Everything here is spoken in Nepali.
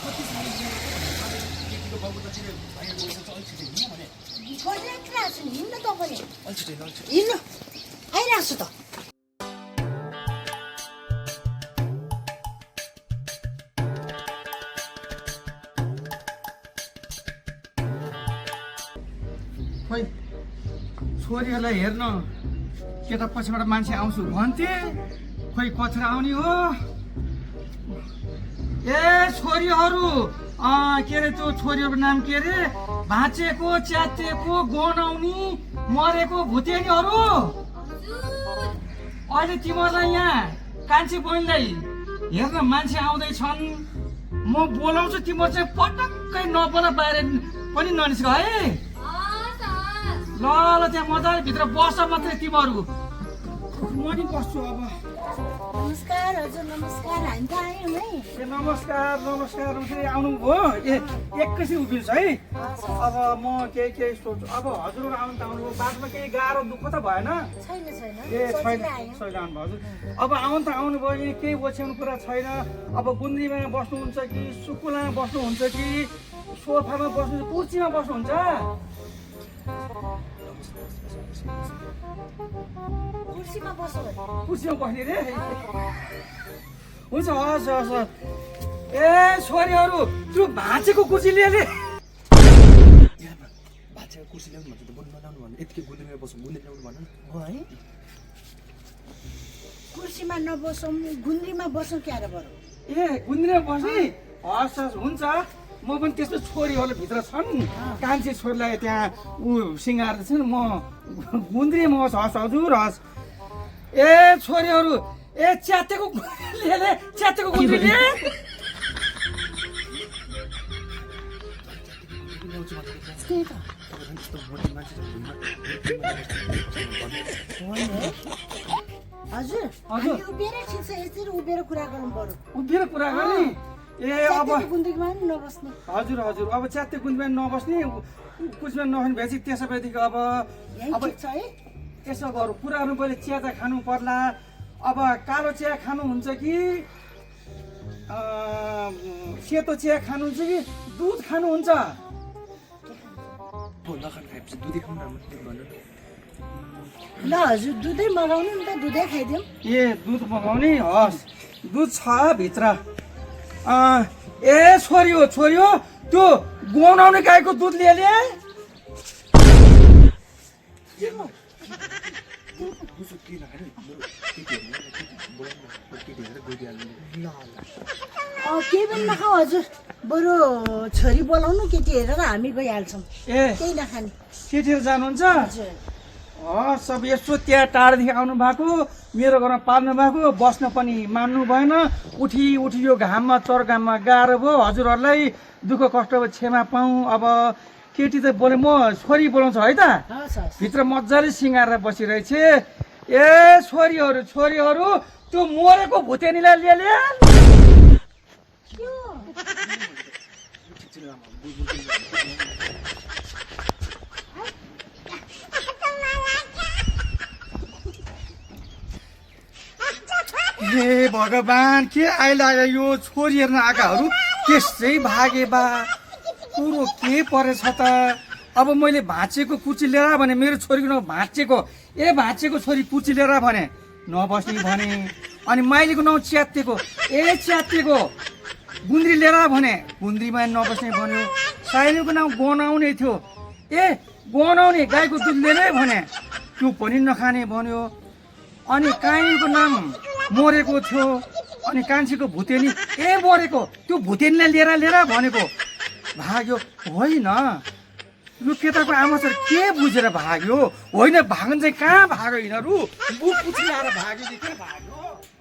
केटीको बाबुतिर भाइको पैसा चाहिँ अलिक छिटो हिँड्नु भने गरिरहेको छु नि हिँड्नु त पनि अलिक छिटो हिँड्नु हिँड्नु आइरहेको छु त खोइ छोरीहरूलाई हेर्न के त पछिबाट मान्छे आउँछु भन्थे खोइ कथेर आउने हो ए छोरीहरू के अरे त्यो छोरीहरूको नाम के अरे भाँचेको च्यातेको गनाउने मरेको भुतेनीहरू अहिले तिमीहरूलाई यहाँ कान्छी बहिनीलाई हेर्न मान्छे आउँदैछन् म बोलाउँछु तिम्रो चाहिँ पटक्कै नबोला बाहिर पनि ननिस्क है ल ल त्यहाँ मजाले भित्र बस मात्रै तिमीहरू म नि बस्छु अब नमस्कार हजुर नमस्कार हामी त आयौँ है ए नमस्कार नमस्कार आउनु हो ए एकैछिन उभिन्छ है अब म केही सोच्छु अब हजुर आउनु त आउनु बादमा केही गाह्रो दुःख त भएन छैन छैन ए छैन छैन आउनु हजुर अब आउनु त आउनु भयो केही ओछ्याउनु कुरा छैन अब गुन्द्रीमा बस्नुहुन्छ कि सुकुलामा बस्नुहुन्छ कि सोफामा बस्नुहुन्छ कुर्सीमा बस्नुहुन्छ कुर्सीमा बस्नु कुर्सीमा बस्ने रे हुन्छ हस् हस् हस् ए छोरीहरू त्यो भाँचेको कुर्सी लिएले भाँचेको कुर्सी ल्याउनु भन्छ त बन्द नलाउनु भन्नु यतिकै गुन्द्रीमा बस्नु गुन्द्री ल्याउनु भन्नु हो है कुर्सीमा नबसौँ गुन्द्रीमा बसौँ क्या र बरु ए गुन्द्रीमा बस्ने हस् हस् हुन्छ म पनि त्यस्तो छोरीहरू भित्र छन् कान्छी छोरीलाई त्यहाँ ऊ सिँगार्दैछन् म गुन्द्रीमा बस हस् हजुर हस् ए छोरीहरू ए च्यातेको लिएले च्यातेको गुन्द्री लिए त्यही त हजुर हामी उभिएर ठिक छ यसरी उभिएर कुरा गरौँ बरु उभिएर कुरा गर्ने ए अब गुन्द्रीमा पनि नबस्ने हजुर हजुर अब च्याते गुन्द्रीमा नबस्ने कुचमा नबस्ने भएपछि त्यसो भएदेखि अब ठिक छ है यसो गरौँ कुरा गर्नु पहिले चिया त खानु पर्ला अब कालो चिया खानुहुन्छ कि सेतो चिया खानुहुन्छ कि दुध खानुहुन्छ नखानु खाएपछि दुधै खाउँ न भन्नु ल हजुर दुधै मगाउनु नि त दुधै खाइदिउँ ए दुध मगाउने हस् दुध छ भित्र ए छोरी हो त्यो गनाउने गाईको दुध लिएले केही पनि नखाऊ हजुर बरु छोरी बोलाउनु केटी हेरेर हामी गइहाल्छौँ ए केही नखाने केटीहरू जानुहुन्छ हजुर हस् अब यसो त्यहाँ टाढादेखि आउनु भएको मेरो घरमा पाल्नु भएको बस्न पनि मान्नु भएन उठी यो घाममा चरघाममा गाह्रो भयो हजुरहरूलाई दुःख कष्ट क्षमा पाऊँ अब केटी त बोले म छोरी बोलाउँछु है त हस् हस् भित्र मजाले सिँगारेर बसिरहेछ ए छोरीहरू त्यो मरेको भुतेनीलाई लिएले हे भगवान् के आइलाग्यो यो छोरी हेर्न आएकाहरू त्यसै भागे बा कुरो के परेछ त अब मैले भाँचेको कुर्सी लिएर भने मेरो छोरीको नाउँ भाँचेको ए भाँचेको छोरी कुर्सी लिएर भने नबस्ने भने अनि माइलीको नाउँ च्यातेको ए च्यातेको गुन्द्री लिएर भने गुन्द्रीमा नबस्ने भन्यो साइलीको नाउँ गनाउने थियो ए गनाउने गाईको दुध लिएरै भने त्यो पनि नखाने भन्यो अनि काइनीको नाम मरेको थियो अनि कान्छीको भुतेनी ए मरेको त्यो भुतेनीलाई लिएर भनेको भाग्यो होइन यो केटाको आमा सर के बुझेर भाग्यो होइन भाग्न चाहिँ कहाँ भाग्यो यिनीहरू बुक पुछी आएर भाग्यो कि के भाग्यो